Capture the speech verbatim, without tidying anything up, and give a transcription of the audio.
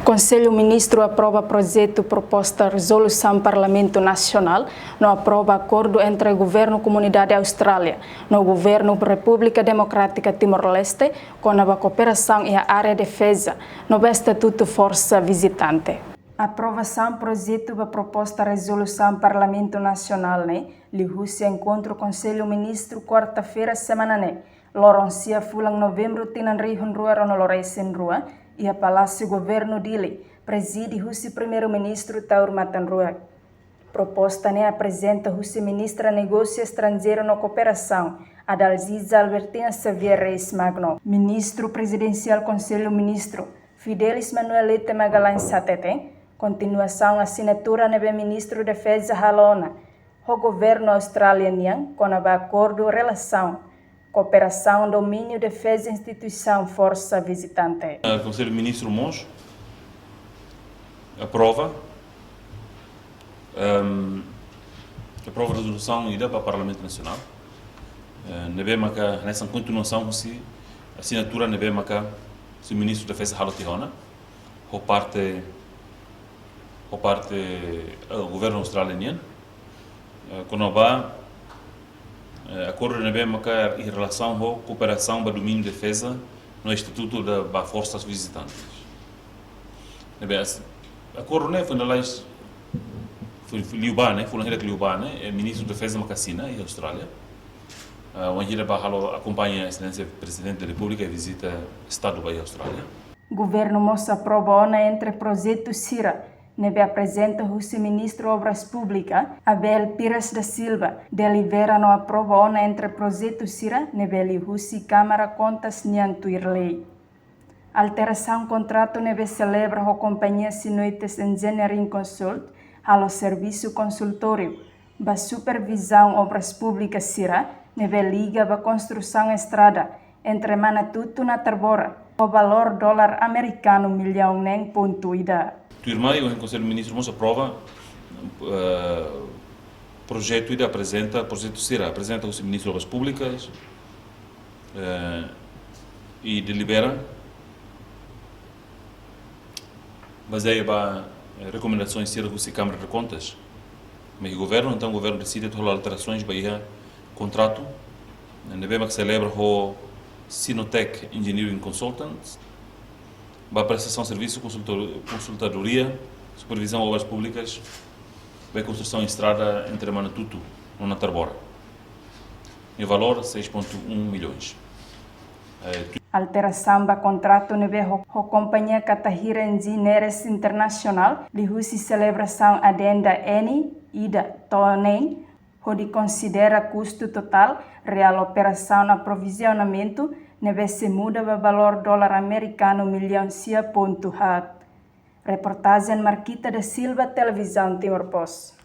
Konsellu Ministru aprova projetu proposta rezolusaun Parlamentu Nasionál no aprova akordu entre Governu Komunidade Austrália no Governu Repúblika Demokrátika Timor-Leste kona-ba kooperasaun iha área defeza no ba estatutu forsa vizitante. Aprovasaun projetu ba proposta rezolusaun Parlamentu Nasionál ne'e liuhusi enkontru Konsellu Ministru kuarta-feira semana ne'e, loron sia fulan Novembru tinan rihun rua ruanulu-resin-rua, iha Palásiu Governu Dili, prezide husi Primeiru-Ministru Taur Matan Ruak. Proposta ne'e aprezenta husi Ministra Negósiu Estranjeiru no Kooperasaun, Adalziza Albertina Xavier Reis Magno. Ministru Prezidensiál Konsellu Ministru, Fidelis Manuel Leite Magalhães hateten, kontinuasaun asinatura ne'ebé Ministru Defeza halo ona ho Governu Austrália nian kona-ba akordu relasaun kooperasaun domíniu defeza instituisaun forsa vizitante. Eh, Konsellu Ministru mós aprova, ehm, aprova rezolusaun ida ba Parlamentu Nasionál. Eh, ne'ebé maka hanesan kontinuasaun husi asinatura ne'ebé maka husi Ministru Defeza halo tiha ona ho parte, ho parte, eh, Governu Austrália nian, eh, kona-ba, eh, akordu ne'ebé maka iha relasaun ho kooperasaun ba domíniu defeza no estatutu da ba forsas vizitantes. Ne'ebé as-, akordu ne'e finaliza, fo-, fo-, liubá ne'e, fulan hirak liubá ne'e, eh, Ministru Defeza maka asina iha Austrália. Eh, wainhira ba halo akompaña Exelénsia Prezidente da Repúblika iha vizita Estadu ba iha Austrália. Governu mós aprova ona entre projetu sira ne'ebé aprezenta husi Ministru Obras Públikas, Abel Pires da Silva, delibera no aprova ona entre projetu sira ne'ebé liuhusi Kámara Kontas nian tuir lei. Alterasaun kontratu ne'ebé selebra ho kompañia Sinoites Engineering Consult halo servisu konsultóriu ba supervizaun obras públikas sira ne'ebé liga ba konstrusaun estrada entre Manatuto no Natarbora, ho valór dolar amerikanu millaun neen pontu ida. Tuirmai, ohin Konsellu Ministru mós aprova, eh, projetu ida aprezenta, projetu sira aprezenta husi Ministru Obras Públikas, eh, i delibera bazeia ba, eh, rekomendasoens sira husi Kámara de Kontas. Mas Governu, entaun Governu deside atu halo alterasoens ba iha kontratu ne'ebé mak selebra ho Sinotech Engineering Consultants ba prestasaun servisu konsultor-, konsultadoria, supervizaun obras públikas, ba konstrusaun estrada entre Manatuto no Natarbora. Nia valór seis ponto um milhões. Eh, tu- Alterasaun ba kontratu ne'ebé ho, ho kompañia Katahira Engineers International, liuhusi selebrasaun adenda N ida to'o neen, hodi konsidera kustu totál reál operasaun no aprovizionamentu ne'ebé sei muda ba valór dolar amerikanu millaun sia pontu haat. Reportajen Marquita da Silva, Televizaun Timor Post.